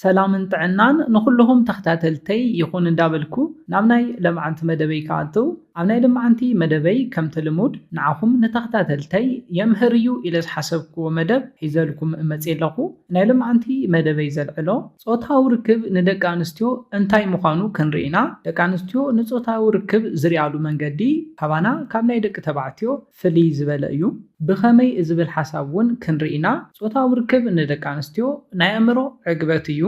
ሰላምን ጥዕናን ንኹልኹም ተኸታተልተይ ይኹን እንዳበልኩ ናብ ናይ ለምዓንቲ መደበይ ክኣትው፣ ኣብ ናይ ለምዓንቲ መደበይ ከምቲ ልሙድ ንዓኹም ንተኸታተልተይ የምህር እዩ ኢለ ዝሓሰብክዎ መደብ ሒዘልኩም መፅየ ኣለኹ። ናይ ለምዓንቲ መደበይ ዘልዕሎ ጾታዊ ርክብ ንደቂ ኣንስትዮ እንታይ ምዃኑ ክንርኢ ኢና። ደቂ ኣንስትዮ ንጾታዊ ርክብ ዝሪኣሉ መንገዲ ካባና ካብ ናይ ደቂ ተባዕትዮ ፍልይ ዝበለ እዩ። ብኸመይ ዝብል ሓሳብ እውን ክንርኢ ኢና። ጾታዊ ርክብ ንደቂ ኣንስትዮ ናይ ኣእምሮ ዕግበት እዩ።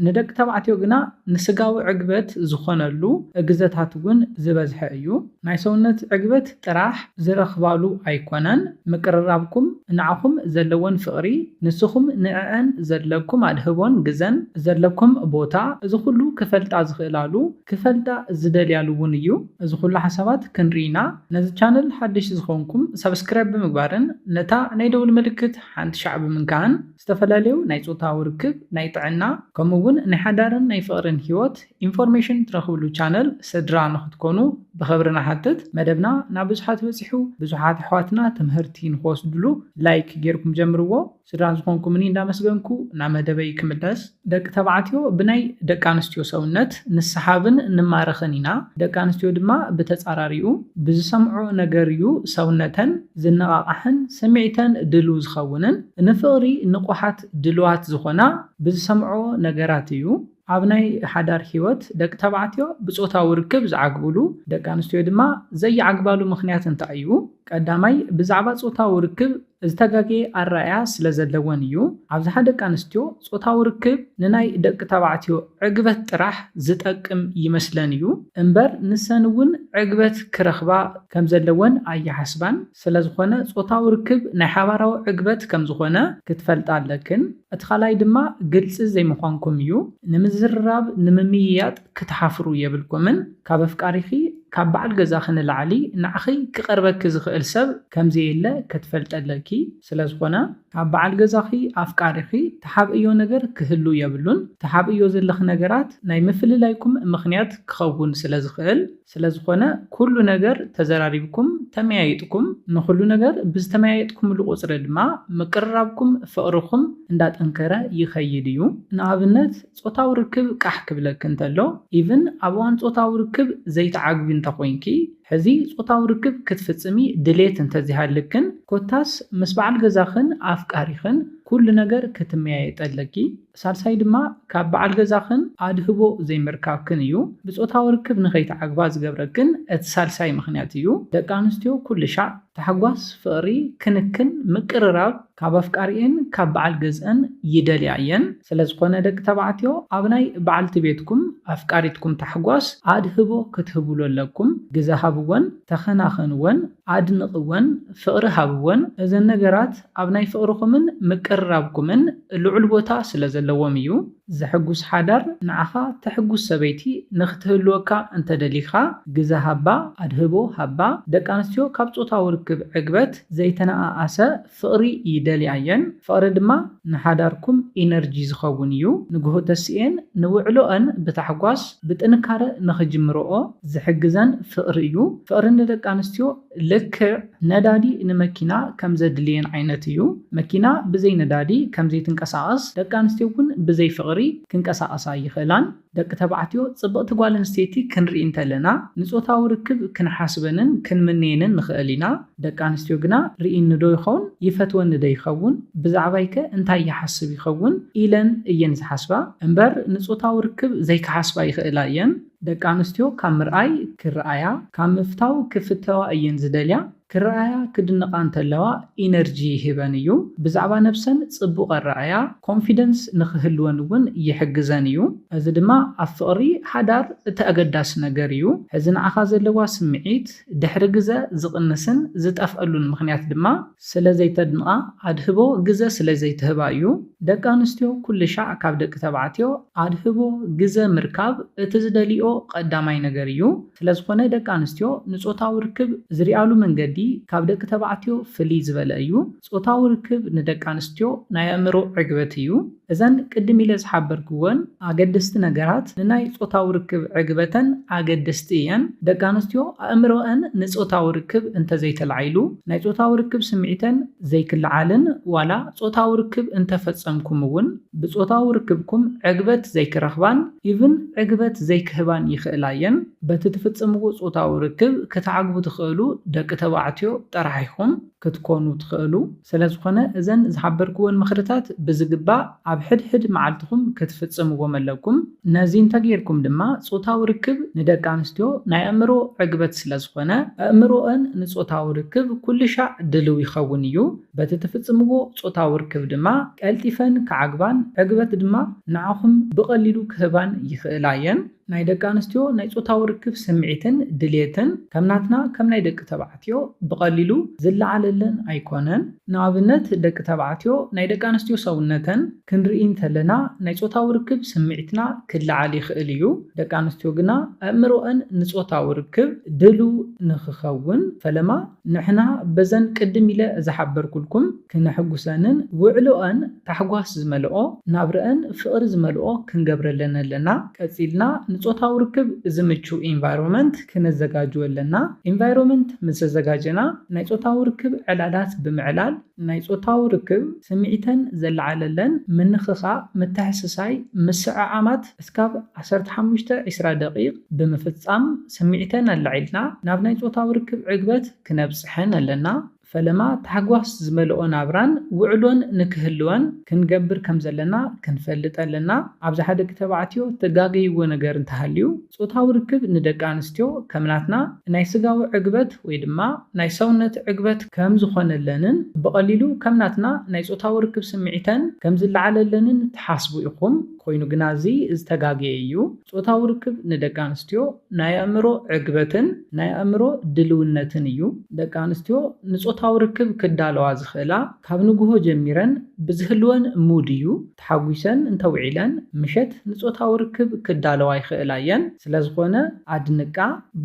ንደቂ ተባዕትዮ ግና ንስጋዊ ዕግበት ዝኾነሉ ግዘታት እውን ዝበዝሐ እዩ። ናይ ሰውነት ዕግበት ጥራሕ ዝረኽባሉ ኣይኮነን። ምቅርራብኩም ንዓኹም ዘለወን ፍቕሪ፣ ንስኹም ንዕዐን ዘለኩም ኣድህቦን ግዘን፣ ዘለኩም ቦታ፣ እዚ ኩሉ ክፈልጣ ዝኽእላሉ፣ ክፈልጣ ዝደልያሉ እውን እዩ። እዚ ኩሉ ሓሳባት ክንርኢ ኢና። ነዚ ቻነል ሓድሽ ዝኾንኩም ሳብስክራይብ ብምግባርን ነታ ናይ ደውል ምልክት ሓንቲ ሻዕ ብምንካእን ዝተፈላለዩ ናይ ጾታዊ ርክብ፣ ናይ ጥዕና ከምኡ እውን ናይ ሓዳርን ናይ ፍቕርን ህይወት ኢንፎርሜሽን ትረኽብሉ ቻነል ስድራ ንኽትኮኑ ብኽብሪ ንሓትት። መደብና ናብ ብዙሓት በፂሑ ብዙሓት ኣሕዋትና ትምህርቲ ንክወስድሉ ላይክ ጌርኩም ጀምርዎ። ስድራ ዝኾንኩምኒ እንዳመስገንኩ ናብ መደበይ ክምለስ። ደቂ ተባዕትዮ ብናይ ደቂ ኣንስትዮ ሰውነት ንሰሓብን ንማረኽን ኢና። ደቂ ኣንስትዮ ድማ ብተፃራሪኡ ብዝሰምዖ ነገር እዩ ሰውነተን ዝነቓቓሕን ስምዒተን ድልው ዝኸውንን። ንፍቕሪ ንቑሓት ድልዋት ዝኾና ብዝሰምዖ ነገራት እዩ። ኣብ ናይ ሓዳር ህይወት ደቂ ተባዕትዮ ብጾታዊ ርክብ ዝዓግብሉ፣ ደቂ ኣንስትዮ ድማ ዘይዓግባሉ ምኽንያት እንታይ እዩ? ቀዳማይ ብዛዕባ ጾታዊ ርክብ ዝተጋገየ ኣረኣእያ ስለ ዘለወን እዩ። ኣብዝሓ ደቂ ኣንስትዮ ጾታዊ ርክብ ንናይ ደቂ ተባዕትዮ ዕግበት ጥራሕ ዝጠቅም ይመስለን እዩ እምበር ንሰን እውን ዕግበት ክረኽባ ከም ዘለወን ኣይሓስባን። ስለዝኾነ ጾታዊ ርክብ ናይ ሓባራዊ ዕግበት ከም ዝኾነ ክትፈልጣ ኣለክን። እቲ ካልኣይ ድማ ግልፂ ዘይምዃንኩም እዩ። ንምዝርራብ ንምምይያጥ ክትሓፍሩ የብልኩምን። ካብ ኣፍቃሪኺ ካብ በዓል ገዛኺ ንላዕሊ ንዓኺ ክቐርበኪ ዝኽእል ሰብ ከም ዘየለ ክትፈልጢ ኣለኪ። ስለዝኾነ ካብ በዓል ገዛኺ ኣፍቃሪኺ ትሓብእዮ ነገር ክህሉ የብሉን። ትሓብእዮ ዘለኺ ነገራት ናይ ምፍልላይኩም ምኽንያት ክኸውን ስለዝኽእል፣ ስለዝኾነ ኩሉ ነገር ተዘራሪብኩም ተመያይጥኩም፣ ንኹሉ ነገር ብዝተመያየጥኩምሉ ቁፅሪ ድማ ምቅርራብኩም ፍቕርኹም እንዳጠንከረ ይኸይድ እዩ። ንኣብነት ጾታዊ ርክብ ቃሕ ክብለኪ እንተሎ፣ ኢቭን ኣብ እዋን ጾታዊ ርክብ ዘይትዓግቢ እንተኾይንኪ፣ ሕዚ ጾታዊ ርክብ ክትፍጽሚ ድሌት እንተዚሃልክን፣ ኮታስ ምስ በዓል ገዛኽን ኣፍቃሪኽን ኩሉ ነገር ክትመያየጠለኪ። ሳልሳይ ድማ ካብ በዓል ገዛኽን ኣድህቦ ዘይምርካብክን እዩ። ብጾታዊ ርክብ ንኸይትዓግባ ዝገብረክን እቲ ሳልሳይ ምኽንያት እዩ። ደቂ ኣንስትዮ ኩሉ ሻዕ ታሕጓስ፣ ፍቕሪ፣ ክንክን፣ ምቅርራብ ካብ ኣፍቃሪኤን ካብ በዓል ገዝአን ይደልያ እየን። ስለዝኾነ ደቂ ተባዕትዮ ኣብ ናይ በዓልቲ ቤትኩም ኣፍቃሪትኩም ታሕጓስ ኣድህቦ ክትህብሉ ኣለኩም። ግዘ ሃብወን፣ ተኸናኸንወን፣ ኣድንቕወን፣ ፍቕሪ ሃብወን። እዘን ነገራት ኣብ ናይ ፍቕርኹምን ምቅርራብኩምን ልዑል ቦታ ስለ ዘለዎም እዩ። ዘሐጉስ ሓዳር ንዓኻ ተሕጉስ ሰበይቲ ንኽትህልወካ እንተደሊኻ ግዘ ሃባ፣ ኣድህቦ ሃባ። ደቂ ኣንስትዮ ካብ ጾታዊ ርክብ ዕግበት ዘይተነኣኣሰ ፍቕሪ ይደልያ እየን። ፍቕሪ ድማ ንሓዳርኩም ኢነርጂ ዝኸውን እዩ። ንግሆ ተሲኤን ንውዕሎአን ብታሕጓስ ብጥንካረ ንኽጅምርኦ ዝሕግዘን ፍቕሪ እዩ። ፍቕሪ ንደቂ ኣንስትዮ ልክዕ ነዳዲ ንመኪና ከም ዘድልየን ዓይነት እዩ። መኪና ብዘይ ነዳዲ ከም ዘይትንቀሳቐስ፣ ደቂ ኣንስትዮ እውን ብዘይ ፍቕሪ ክንቀሳቐሳ ኣይኽእላን። ደቂ ተባዕትዮ፣ ጽብቕቲ ጓል ኣንስተይቲ ክንርኢ እንተለና፣ ንጾታዊ ርክብ ክንሓስበንን ክንምነየንን ንኽእል ኢና። ደቂ ኣንስትዮ ግና፣ ርኢኒ ዶ ይኸውን? ይፈትወኒ ዶ ይኸውን? ብዛዕባይከ እንታይ ይሓስብ ይኸውን? ኢለን እየን ዝሓስባ። እምበር ንጾታዊ ርክብ ዘይክሓስባ ይኽእላ እየን። ደቂ ኣንስትዮ ካብ ምርኣይ ክረኣያ፣ ካብ ምፍታው ክፍተዋ እየን ዝደልያ። ክረኣያ ክድነቓ እንተለዋ ኢነርጂ ይህበን እዩ። ብዛዕባ ነብሰን ጽቡቕ ኣረኣእያ፣ ኮንፊደንስ ንኽህልወን እውን ይሕግዘን እዩ። እዚ ድማ ኣብ ፍቕሪ ሓዳር እቲ ኣገዳሲ ነገር እዩ። ሕዚ ንዓኻ ዘለዋ ስምዒት ድሕሪ ግዘ ዝቕንስን ዝጠፍኣሉን ምኽንያት ድማ ስለ ዘይተድንቓ፣ ኣድህቦ ግዘ ስለ ዘይትህባ እዩ። ደቂ ኣንስትዮ ኩሉ ሻዕ ካብ ደቂ ተባዕትዮ ኣድህቦ ግዘ ምርካብ እቲ ዝደልይኦ ቀዳማይ ነገር እዩ። ስለዝኾነ ደቂ ኣንስትዮ ንጾታዊ ርክብ ዝሪኣሉ መንገዲ ካብ ደቂ ተባዕትዮ ፍልይ ዝበለ እዩ። ጾታዊ ርክብ ንደቂ ኣንስትዮ ናይ ኣእምሮ ዕግበት እዩ። እዘን ቅድም ኢለ ዝሓበርክወን ኣገደስቲ ነገራት ንናይ ጾታዊ ርክብ ዕግበተን ኣገደስቲ እየን። ደቂ ኣንስትዮ ኣእምሮአን ንጾታዊ ርክብ እንተዘይተላዒሉ፣ ናይ ጾታዊ ርክብ ስምዒተን ዘይክለዓልን ዋላ ጾታዊ ርክብ እንተፈጸምኩም እውን ብጾታዊ ርክብኩም ዕግበት ዘይክረኽባን ኢቭን ዕግበት ዘይክህባን ይኽእላ እየን። በቲ ትፍጽምዎ ጾታዊ ርክብ ክትዓግቡ ትኽእሉ ደቂ ተባዕትዮ ጥራሕ ኢኹም ክትኮኑ ትኽእሉ። ስለ ዝኾነ እዘን ዝሓበርክወን ምኽርታት ብዝግባእ ኣብ ሕድሕድ መዓልትኹም ክትፍጽምዎም ኣለኩም። ነዚ እንተጌርኩም ድማ ጾታዊ ርክብ ንደቂ ኣንስትዮ ናይ ኣእምሮ ዕግበት ስለ ዝኾነ ኣእምሮአን ንጾታዊ ርክብ ኩሉ ሻዕ ድልው ይኸውን እዩ። በቲ ትፍጽምዎ ጾታዊ ርክብ ድማ ቀልጢፈን ክዓግባን ዕግበት ድማ ንዓኹም ብቐሊሉ ክህባን ይኽእላ እየን። ናይ ደቂ ኣንስትዮ ናይ ጾታዊ ርክብ ስምዒትን ድሌትን ከም ናትና ከም ናይ ደቂ ተባዕትዮ ብቐሊሉ ዝለዓለለን ኣይኮነን። ንኣብነት ደቂ ተባዕትዮ ናይ ደቂ ኣንስትዮ ሰውነተን ክንርኢ እንተለና ናይ ጾታዊ ርክብ ስምዒትና ክለዓል ይኽእል እዩ። ደቂ ኣንስትዮ ግና ኣእምሮአን ንጾታዊ ርክብ ድልው ንኽኸውን ፈለማ ንሕና በዘን ቅድም ኢለ ዝሓበርኩልኩም ክነሕጉሰንን ውዕሎአን ታሕጓስ ዝመልኦ ናብረአን ፍቕሪ ዝመልኦ ክንገብረለን ኣለና። ቀጺልና ንጾታዊ ርክብ ዝምቹ ኢንቫይሮንመንት ክነዘጋጅው ኣለና። ኢንቫይሮንመንት ምስ ኣዘጋጀና ናይ ጾታዊ ርክብ ዕላላት ብምዕላል ናይ ጾታዊ ርክብ ስምዒተን ዘለዓለለን ምንኽኻእ ምትሕስሳይ ምስዕዓማት እስካብ ዓሰርተ ሓሙሽተ ዒስራ ደቂቕ ብምፍጻም ስምዒተን ኣላዒልና ናብ ናይ ጾታዊ ርክብ ዕግበት ክነብጽሐን ኣለና። ፈለማ ታሕጓስ ዝመልኦ ናብራን ውዕሎን ንክህልወን ክንገብር ከም ዘለና ክንፈልጥ ኣለና። ኣብዝሓ ደቂ ተባዕትዮ ተጋገይዎ ነገር እንተሃልዩ ጾታዊ ርክብ ንደቂ ኣንስትዮ ከም ናትና ናይ ስጋዊ ዕግበት ወይ ድማ ናይ ሰውነት ዕግበት ከም ዝኾነለንን ብቐሊሉ ከም ናትና ናይ ጾታዊ ርክብ ስምዒተን ከም ዝለዓለለንን ትሓስቡ ኢኹም። ኮይኑ ግና እዚ ዝተጋገየ እዩ። ጾታዊ ርክብ ንደቂ ኣንስትዮ ናይ ኣእምሮ ዕግበትን ናይ ኣእምሮ ድልውነትን እዩ። ደቂ ኣንስትዮ ንጾታዊ ርክብ ክዳለዋ ዝኽእላ ካብ ንግሆ ጀሚረን ብዝህልወን ሙድ እዩ። ተሓጒሰን እንተውዒለን ምሸት ንጾታዊ ርክብ ክዳለዋ ይኽእላ እየን። ስለ ዝኾነ ኣድንቃ፣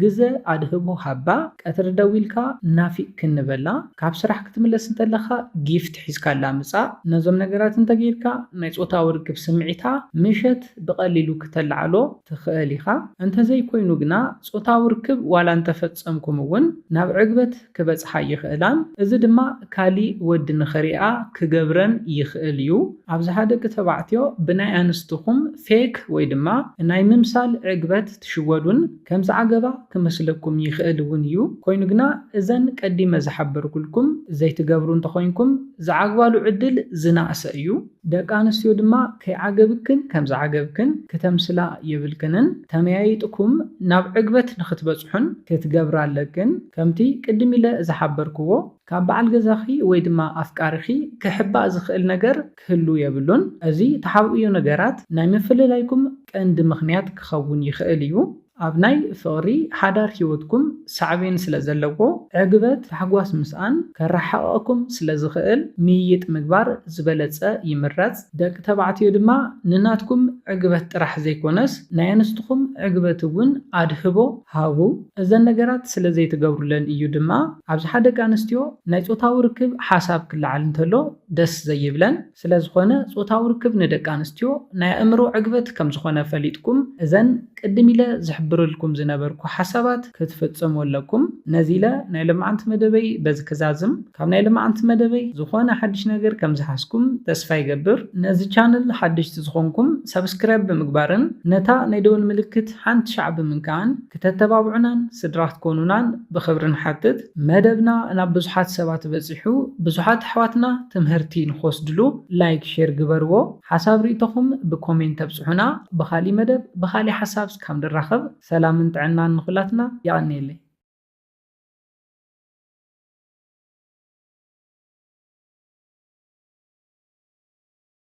ግዘ ኣድህቦ ሃባ፣ ቀትሪ ደዊልካ ናፊቅክኒ በላ፣ ካብ ስራሕ ክትምለስ እንተለኻ ጊፍት ሒዝካላ ምጻእ። ነዞም ነገራት እንተጌርካ ናይ ጾታዊ ርክብ ስምዒታ ምሸት ብቐሊሉ ክተላዕሎ ትኽእል ኢኻ። እንተዘይኮይኑ ግና ጾታዊ ርክብ ዋላ እንተፈጸምኩም እውን ናብ ዕግበት ክበጽሓ ይኽእላን፣ እዚ ድማ ካሊእ ወዲ ንኽሪኣ ክገብረን ይኽእል እዩ። ኣብዝሓ ደቂ ተባዕትዮ ብናይ ኣንስትኹም ፌክ ወይ ድማ ናይ ምምሳል ዕግበት ትሽወዱን ከም ዝዓገባ ክመስለኩም ይኽእል እውን እዩ። ኮይኑ ግና እዘን ቀዲመ ዝሓበርኩልኩም ዘይትገብሩ እንተኾይንኩም ዝዓግባሉ ዕድል ዝናእሰ እዩ። ደቂ ኣንስትዮ ድማ ከይዓገብክን ከም ዝዓገብክን ክተምስላ የብልክንን። ተመያይጥኩም ናብ ዕግበት ንኽትበጽሑን ክትገብራ ኣለክን። ከምቲ ቅድም ኢለ ዝሓበርክዎ ካብ በዓል ገዛኺ ወይ ድማ ኣፍቃሪኺ ክሕባእ ዝኽእል ነገር ክህሉ የብሉን። እዚ ተሓብእዮ ነገራት ናይ ምፍልላይኩም ቀንዲ ምኽንያት ክኸውን ይኽእል እዩ። ኣብ ናይ ፍቕሪ ሓዳር ህይወትኩም ሳዕቤን ስለ ዘለዎ ዕግበት ታሕጓስ ምስኣን ከረሓቕቕኩም ስለ ዝኽእል ምይይጥ ምግባር ዝበለጸ ይምረጽ። ደቂ ተባዕትዮ ድማ ንናትኩም ዕግበት ጥራሕ ዘይኮነስ ናይ ኣንስትኹም ዕግበት እውን ኣድህቦ ሃቡ። እዘን ነገራት ስለ ዘይትገብሩለን እዩ ድማ ኣብዝሓ ደቂ ኣንስትዮ ናይ ጾታዊ ርክብ ሓሳብ ክለዓል እንተሎ ደስ ዘይብለን። ስለ ዝኾነ ጾታዊ ርክብ ንደቂ ኣንስትዮ ናይ ኣእምሮ ዕግበት ከም ዝኾነ ፈሊጥኩም እዘን ቅድም ኢለ ዝሕብረልኩም ዝነበርኩ ሓሳባት ክትፍጽሙ ኣለኩም። ነዚ ኢለ ናይ ሎማዓንቲ መደበይ በዚ ክዛዝም። ካብ ናይ ሎማዓንቲ መደበይ ዝኾነ ሓድሽ ነገር ከም ዝሓዝኩም ተስፋ ይገብር። ነዚ ቻነል ሓደሽቲ ዝኾንኩም ሳብስክራይብ ብምግባርን ነታ ናይ ደወል ምልክት ሓንቲ ሻዕ ብምንካእን ክተተባብዑናን ስድራ ክትኮኑናን ብኽብሪ ንሓትት። መደብና ናብ ብዙሓት ሰባት በጺሑ ብዙሓት ኣሕዋትና ትምህርቲ ንኽወስድሉ ላይክ ሼር ግበርዎ። ሓሳብ ርእይቶኹም ብኮሜንት ተብጽሑና። ብኻሊእ መደብ ብኻሊእ ሓሳብ እስካብ ንራኸብ ሰላምን ጥዕናን ንኹላትና። የቐንየለይ።